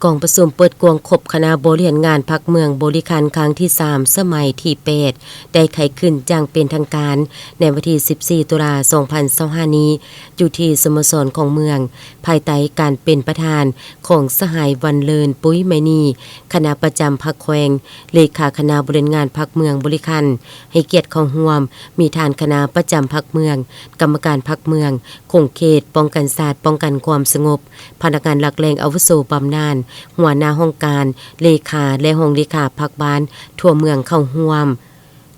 ກອງປະຊຸມເປີດກວ້າງຄົບຄະນະບໍລິຫານງານພັກເມືອງບໍລິຄັນຄັ້ງທີສາມ ສະໄໝທີແປດ ໄດ້ໄຂຂຶ້ນຢ່າງເປັນທາງການໃນວັນທີສິບສີ່ ຕຸລາ ສອງພັນຊາວຫ້າ ນີ້ ຢູ່ທີ່ສະໂມສອນຂອງເມືອງ ພາຍໃຕ້ການເປັນປະທານຂອງສະຫາຍ ວັນເລີນ ປຸ້ຍໄມນີ ຄະນະປະຈຳພັກແຂວງ, ເລຂາຄະນະບໍລິຫານງານພັກເມືອງບໍລິຄັນ ໃຫ້ກຽດເຂົ້າຮ່ວມ ມີທ່ານຄະນະປະຈຳພັກເມືອງ, ກຳມະການພັກເມືອງ, ຂົງເຂດ, ປ້ອງກັນຊາດ, ປ້ອງກັນຄວາມສະຫງົບ, ພະນັກງານຫຼັກແຫຼ່ງອາວຸໂສບຳນານ, ຫົວໜ້າຫ້ອງການ, ເລຂາ ແລະ ຮອງເລຂາພັກບ້ານທົ່ວເມືອງເຂົ້າຮ່ວມ.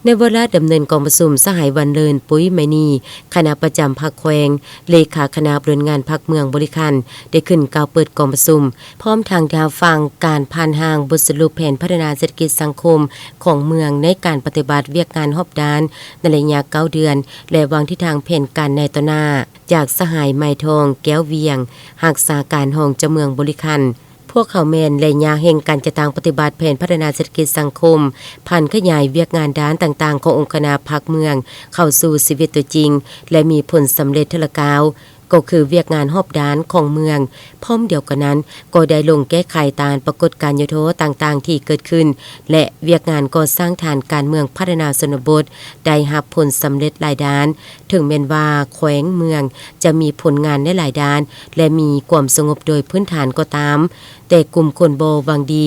ໃນວາລະດຳເນີນກອງປະຊຸມ, ສະຫາຍ ວັນເລີນ ປຸ້ຍໄມນີ ຄະນະປະຈຳພັກແຂວງ, ເລຂາຄະນະບໍລິຫານງານພັກເມືອງບໍລິຄັນ ໄດ້ຂຶ້ນກ່າວເປີດກອງປະຊຸມ, ພ້ອມທັງໄດ້ຮັບຟັງການຜ່ານຮ່າງບົດສະຫຼຸບແຜນພັດທະນາເສດຖະກິດສັງຄົມຂອງເມືອງໃນການປະຕິບັດວຽກງານຮອບດ້ານໃນໄລຍະເກົ້າເດືອນ ແລະ ວາງທິດທາງແຜນການໃນຕໍ່ໜ້າ ຈາກສະຫາຍ ໄມທອງ ແກ້ວວຽງ ຮັກສາການຮອງເຈົ້າເມືອງບໍລິຄັນ. ພວກເຂົາແມ່ນໄລຍະແຫ່ງການຈັດຕັ້ງປະຕິບັດແຜນພັດທະນາເສດຖະກິດສັງຄົມ, ຜັນຂະຫຍາຍວຽກງານດ້ານຕ່າງໆຂອງອົງຄະນະພັກເມືອງເຂົ້າສູ່ຊີວິດຕົວຈິງ ແລະ ມີຜົນສຳເລັດເທື່ອລະກ້າວ, ກໍຄືວຽກງານຮອບດ້ານຂອງເມືອງ. ພ້ອມດຽວກັນນັ້ນ, ກໍໄດ້ລົງແກ້ໄຂຕ້ານປາກົດການຫຍໍ້ທໍ້ຕ່າງໆທີ່ເກີດຂຶ້ນ ແລະ ວຽກງານກໍ່ສ້າງຖານການເມືອງພັດທະນາຊົນນະບົດ ໄດ້ຮັບຜົນສຳເລັດຫຼາຍດ້ານ. ເຖິງແມ່ນວ່າແຂວງເມືອງຈະມີຜົນງານໃນຫຼາຍດ້ານ ແລະ ມີຄວາມສະຫງົບໂດຍພື້ນຖານກໍຕາມ, ແຕ່ກຸ່ມຄົນບໍ່ຫວັງດີ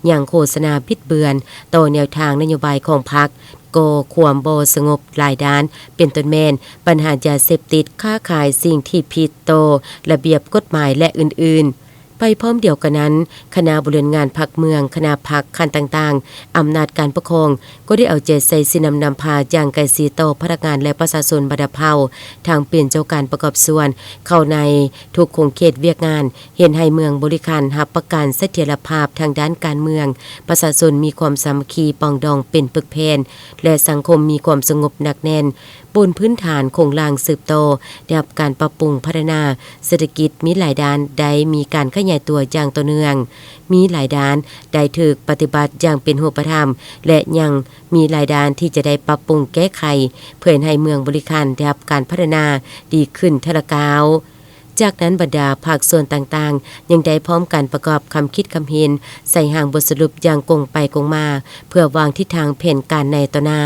ຍັງໂຄສະນາບິດເບືອນຕໍ່ແນວທາງນະໂຍບາຍຂອງພັກ, ກໍ່ຄວາມບໍ່ສະຫງົບຫຼາຍດ້ານ, ເປັນຕົ້ນແມ່ນບັນຫາຢາເສບຕິດ, ຄ້າຂາຍສິ່ງທີ່ຜິດຕໍ່ລະບຽບກົດໝາຍ ແລະ ອື່ນໆ. ໄປພ້ອມດຽວກັນນັ້ນ, ຄະນະບໍລິຫານງານພັກເມືອງ, ຄະນະພັກຂັ້ນຕ່າງໆ, ອຳນາດການປົກຄອງ ກໍໄດ້ເອົາໃຈໃສ່ຊີ້ນຳນຳພາຢ່າງໃກ້ຊິດຕໍ່ພະນັກງານ ແລະ ປະຊາຊົນບັນດາເຜົ່າ, ທັງເປັນເຈົ້າການປະກອບສ່ວນເຂົ້າໃນທຸກຂົງເຂດວຽກງານ, ເຮັດໃຫ້ເມືອງບໍລິຄັນຮັບປະກັນສະຖຽນລະພາບທາງດ້ານການເມືອງ, ປະຊາຊົນມີຄວາມສາມັກຄີປອງດອງເປັນປຶກແຜ່ນ ແລະ ສັງຄົມມີຄວາມສະຫງົບໜັກແໜ້ນ. ບົນພື້ນຖານໂຄງລ່າງສືບຕໍ່ໄດ້ຮັບການປັບປຸງພັດທະນາເສດຖະກິດ, ມີຫຼາຍດ້ານໄດ້ມີການຂະຫຍາຍຕົວຢ່າງຕໍ່ເນື່ອງ, ມີຫຼາຍດ້ານໄດ້ຖືກປະຕິບັດຢ່າງເປັນຮູບປະທຳ ແລະ ຍັງມີຫຼາຍດ້ານທີ່ຈະໄດ້ປັບປຸງແກ້ໄຂ ເພື່ອເຮັດໃຫ້ເມືອງບໍລິຄັນໄດ້ຮັບການພັດທະນາດີຂຶ້ນເທື່ອລະກ້າວ. ຈາກນັ້ນ, ບັນດາພາກສ່ວນຕ່າງໆ ຍັງໄດ້ພ້ອມກັນປະກອບຄຳຄິດຄຳເຫັນໃສ່ຮ່າງບົດສະຫຼຸບຢ່າງກົງໄປກົງມາ ເພື່ອວາງທິດທາງແຜນການໃນຕໍ່ໜ້າ.